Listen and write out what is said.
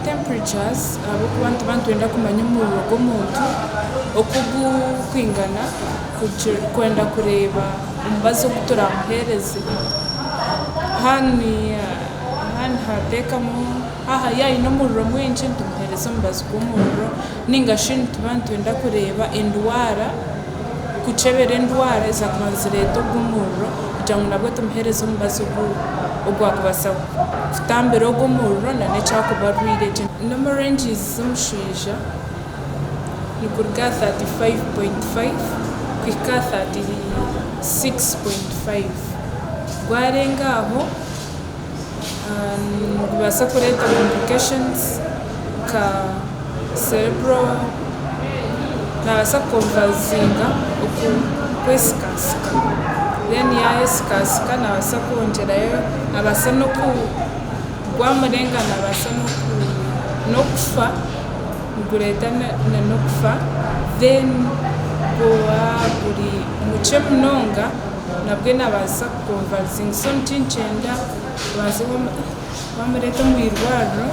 temperatures ahabw'okuba nituba nitwenda kumanya omuriro gw'omuntu oku gurikwingana kwenda kureeba omubazi ogu turaamuheereze. Haaba yaaba aine omuriro mwingi nitumuheereza omubazi gw'omuriro ninga shi nituba nitwenda kureeba endwara, kukyebera endwara ezaakuba nizireeta ogwo omuriro kugira ngu nabwo tumuheereze omubazi ogwakubaasa kutambira ogwo omuriro n'eki arikuba arwaire. Normal ranges z'omushwija niguruga aha 35.5 kuhika aha 36.5. Gwarenga aho nigubaasa kureeta complications nka cerebral, naabaasa kuconvulsinga, okwesikasika then yaayesikasika naabaasa kwongyerayo, naabaasa n'oku gwamurenga naabaasa n'okufa, nigureeta n'okufa then gwaba guri mukye munonga nabwe naabaasa kuconvulsinga so nikyo nikyenda obanze wamureeta omu irwariro.